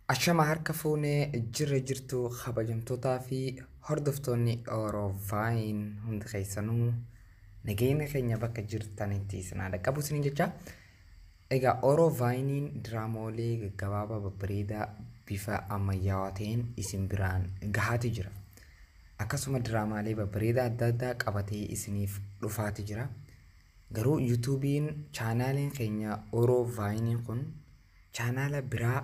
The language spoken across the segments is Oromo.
Ashama harka fuunee jirra jirtu kabajamtootaa fi hordoftoonni Oroovaayinn hundi keessanuu nageenya keenya bakka jirtanitti isin haa dhaqqabu isiniin jecha. Egaa Oroovaayiniin diraamoolee gaggabaabaa babbareedaa bifa ammayyaawaa ta'een isin biraan gahaati jira. Akkasuma diraamaalee babbareedaa adda addaa qabatee isiniif dhufaati jira. Garuu yuutuubiin chaanaaliin keenya Oroovaayiniin kun chaanaala biraa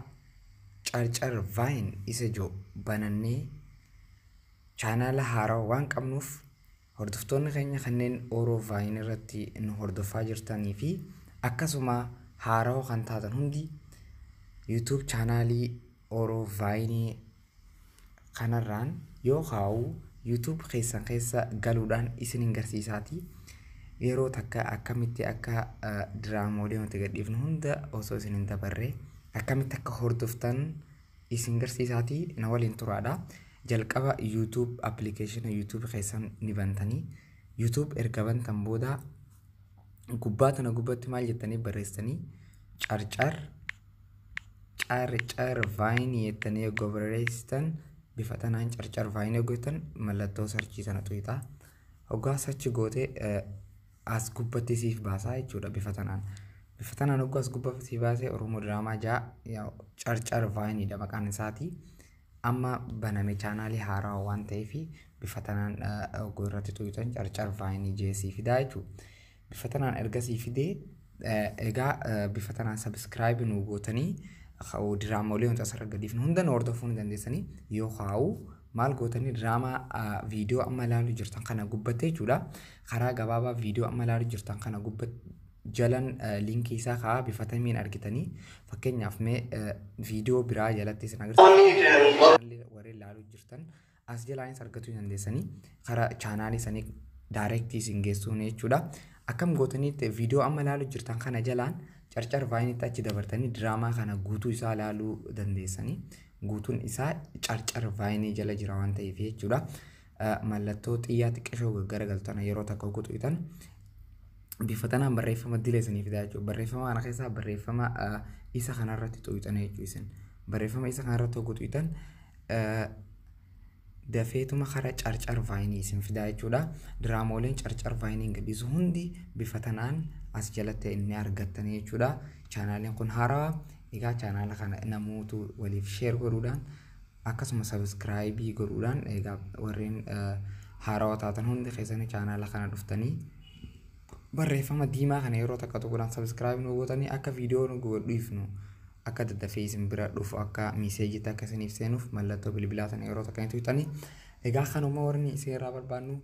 Carcar Vine isa jiru banannee chaanaala haarawaa waan qabnuuf, hordoftoonni keenya kanneen Oro Vine irratti nu hordofaa jirtanii fi akkasuma haarawaa kan taatan hundi YouTube chaanaalii Oro Vine kanarraan yoo kaa'u YouTube keessan keessa galuudhaan isin hin garsiisaati. Yeroo takka akkamitti akka diraamoolee nuti gadhiifnu hunda osoo isin hin dabarre akkamitti akka hordoftan isin garsiisaati na waliin turaadha. Jalqaba YouTube application YouTube keessan ni bantanii, YouTube erga bantan booda gubbaa tana gubbatti maal jettanii barreessitanii, Carcar Carcar Vine jettanii eeguu barreessitan, bifa tanaan Carcar Vine eeguu mallattoo search sana tuqxaa. Hoggaa search gootee as gubbatti siif baasaa jechuudha bifa tanaan. Bifa tanaan hoggaa as gubbatti siif baasee, Oromoo Diraamaa ja'a Carcar Vineiidha maqaan isaati. Amma baname chaanaalii haarawaa waan ta'eef bifa tanaan hogguu irratti tuqxan Carcar Vine jee sii fidaa jechuudha. Bifa tanaan erga sii fidee, egaa bifa tanaan subscribe nu gootanii diraamolee nuti asirra gadhiifnu hunda nu hordofuu ni dandeessanii. Yoo kaa'u maal gootanii, diraamaa viidiyoo amma ilaaluu jirtan kana gubbatte jechuudha. Karaa gabaabaa viidiyoo amma ilaaluu jirtan kana gubbatti jalan liinkii isaa kaa'aa bifa tamiin argitanii, fakkeenyaaf mee viidiyoo biraa jalatti isin agarsiisa, warreen ilaaluu jirtan as jalaanis argachuu dandeessanii, karaa chaanaalii sanii direct isin geessuun jechuudha. Akkam gootaniitti viidiyoo amma ilaaluu jirtan kana jalaan Carcar Vineitti achi dabartanii diraamaa kana guutuu isaa ilaaluu dandeessanii, guutuun isaa Carcar Vine jala jira waan ta'eef jechuudha. Mallattoo xiyyaa xiqqishoo gaggaragaltan yeroo takka xuqxan bifa tanaan barreeffama dilee isiniif fidaa jechuudha. Barreeffama kana keessaa barreeffama isa kanarratti xuqxan jechuudha isin. Barreeffama isa kanarratti hogguu xuqxan dafeetuma karaa Carcar Vine isin fidaa jechuudha. Diraamooleen Carcar Vineiin gadhiisu hundi bifa tanaan as jalatti inni argattanii jechuudha. Chaanaaliin kun haarawaa. Egaa chaanaala kana namootu waliif share godhuudhaan, akkasuma subscribe godhuudhaan, egaa warreen haarawaa taatan hundi keessanii chaanaala kana dhuftanii barreeffama diimaa kana yeroo takka tuquudhaan subscribe nu gootanii, akka viidiyoo nu godhiifnu akka daddafee isin bira dhufu, akka messageitti akka isiniif seenuuf mallattoo bilbilaa sana yeroo takka ni tuqxanii. Egaa kanuma warri isin irraa barbaannu.